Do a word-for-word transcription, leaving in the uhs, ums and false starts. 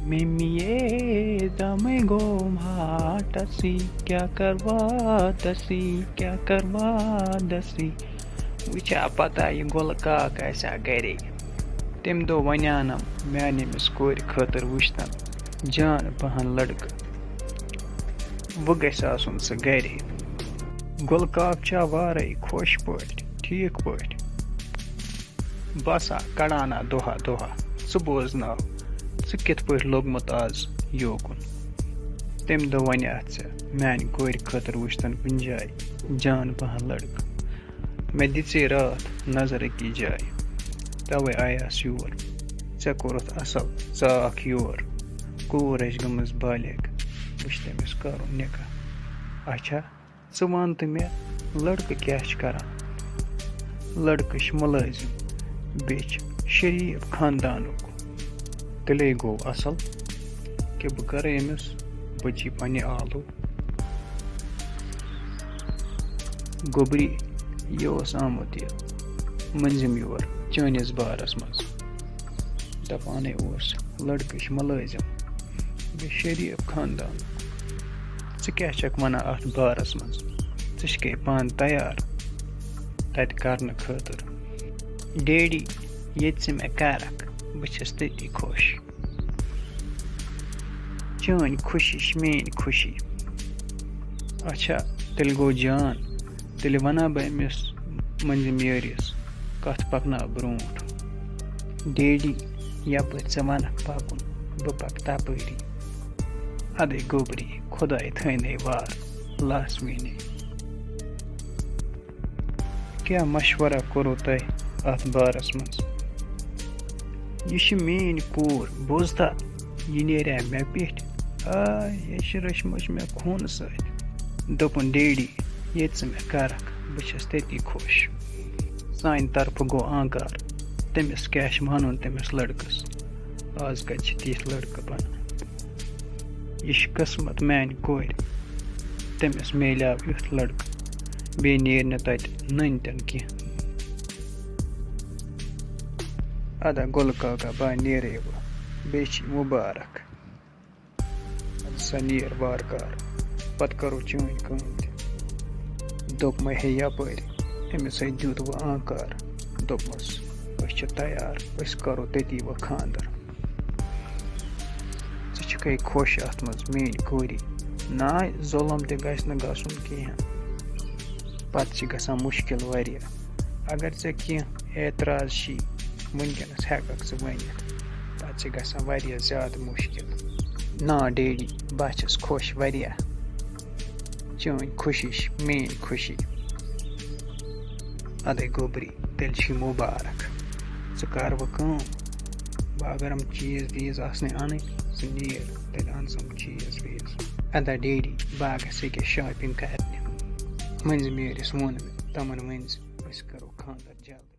Mummy A دمے گوم ہاٹسی، کیا کروا دسی، کیا کروا دسی۔ وٕچھا پتہ یہِ گۄلہٕ کاک آسہِ ہا گرے۔ تٔمۍ دوٚپ، وَنیٛانَم میٛانہِ أمِس کورِ خٲطرٕ وٕچھتَن جان پَہَن لٔڑکہٕ۔ وۄنۍ گژھِ آسُن سُہ گرے۔ گۄلہٕ کاک چھا وارَے خۄش پٲٹھۍ، ٹھیٖک پٲٹھۍ؟ بہٕ ہسا کڑانا دۄہا دۄہا، ژٕ بوزناو، ژٕ کِتھ پٲٹھۍ لوٚگمُت آز یوکُن؟ تٔمۍ دوٚپ، وَنہِ اَتھ ژےٚ میٛانہِ کورِ خٲطرٕ وٕچھتَن کُنہِ جایہِ جان پَہَن لٔڑکہٕ۔ مےٚ دِژے راتھ نظر أکِس جایہِ، تَوَے آیاس یور۔ ژےٚ کوٚرُتھ اَصٕل، ژٕ آکھ یور۔ کوٗر ٲسۍ گٔمٕژ بالغ، وٕچھ تٔمِس کَرُن نِکاح۔ اچھا، ژٕ وَن تہٕ مےٚ، لٔڑکہٕ کیٛاہ چھِ کَران؟ لٔڑکہٕ چھِ مُلٲزِم، بیٚیہِ چھِ شریٖف خاندانُک۔ تیٚلے گوٚو اَصٕل کہِ بہٕ کَرٕ أمِس بٔچی پنٛنہِ آلو۔ گوٚبری، یہِ اوس آمُت یہِ مٔنٛزِم یور چٲنِس بارَس منٛز۔ دَپانَے اوس، لٔڑکہٕ چھِ مُلٲزِم، بیٚیہِ شریٖف خاندان۔ ژٕ کیٛاہ چھَکھ وَنان اَتھ بارَس منٛز؟ ژٕ چھَکھے پانہٕ تیار تَتہِ کَرنہٕ خٲطرٕ؟ ڈیڈی، ییٚتہِ ژٕ مےٚ کَرَکھ، بہٕ چھَس تٔتی خۄش۔ چٲنۍ خوشی چھِ میٛٲنۍ خوشی۔ اچھا، تیٚلہِ گوٚو جان، تیٚلہِ وَنا بہٕ أمِس مٔنٛزِم یٲرِس کَتھ پَکناو برٛونٛٹھ۔ ڈیڈی، یَپٲرۍ ژٕ وَنَکھ پَکُن، بہٕ پَکہٕ تَپٲری۔ اَدَے گوٚبری، خۄداے تھٲینَے وار لاسمیٖنٕے۔ کیٛاہ مشورہ کوٚروٕ تۄہہِ اَتھ بارَس منٛز؟ یہِ چھِ میٛٲنۍ کوٗر، بوزتھا؟ یہِ نیرِ ہا مےٚ پیٚٹھۍ۔ آے، یہِ چھِ رٔچھمٕژ مےٚ خوٗنہٕ سۭتۍ۔ دوٚپُن، ڈیڈی، ییٚتہِ ژٕ مےٚ کَرَکھ، بہٕ چھَس تٔتی خۄش۔ سانہِ طرفہٕ گوٚو آنکار۔ تٔمِس کیٛاہ چھِ وَنُن تٔمِس لٔڑکَس؟ آز کَتہِ چھِ تِتھۍ لٔڑکہٕ بَنان؟ یہِ چھِ قٕسمَت میٛانہِ کورِ۔ تٔمِس میلیو یُتھ لٔڑکہٕ، بیٚیہِ نیرِ نہٕ تَتہِ نٔنۍ تہِ نہٕ کینٛہہ۔ اَدا گُلہٕ کاکا، بہٕ ہا نیرے وۄنۍ، بیٚیہِ چھِ مُبارک۔ اَدٕ سا نیر وارٕ کارٕ، پَتہٕ کَرو چٲنۍ کٲم تہِ۔ دوٚپمَے ہے یَپٲرۍ، أمِس ہے دیُت وۄنۍ آنکار، دوٚپمَس، أسۍ چھِ تیار، أسۍ کَرو تٔتی وۄنۍ خانٛدر۔ ژٕ چھکھے خۄش اَتھ منٛز، میٛٲنۍ کوری؟ نہ، ظُلم تہِ گژھِ نہٕ گژھُن کِہیٖنۍ۔ پَتہٕ چھِ گژھان مُشکِل واریاہ۔ اگر ژےٚ کینٛہہ اعتراض چھی، وٕنکیٚنَس ہٮ۪کَکھ ژٕ ؤنِتھ، پَتہٕ چھِ گژھان واریاہ زیادٕ مُشکِل۔ نا ڈیڈی، بہٕ چھَس خۄش واریاہ۔ چٲنۍ خوشی چھِ میٛٲنۍ خوشی۔ اَدَے گوٚبری، تیٚلہِ چھی مُبارک۔ ژٕ کَر وۄنۍ کٲم، وۄنۍ اگر یِم چیٖز ویٖز آسنَے اَنٕنۍ، ژٕ نیر، تیٚلہِ اَن ژٕ یِم چیٖز ویٖز۔ اَدا ڈیڈی، بہٕ ہا گژھٕ ییٚکیٛاہ shopping کَرنہِ۔ مٔنٛزِم یٲرِس ووٚن مےٚ، تِمَن ؤنۍ زِ أسۍ کَرو خانٛدر جلد۔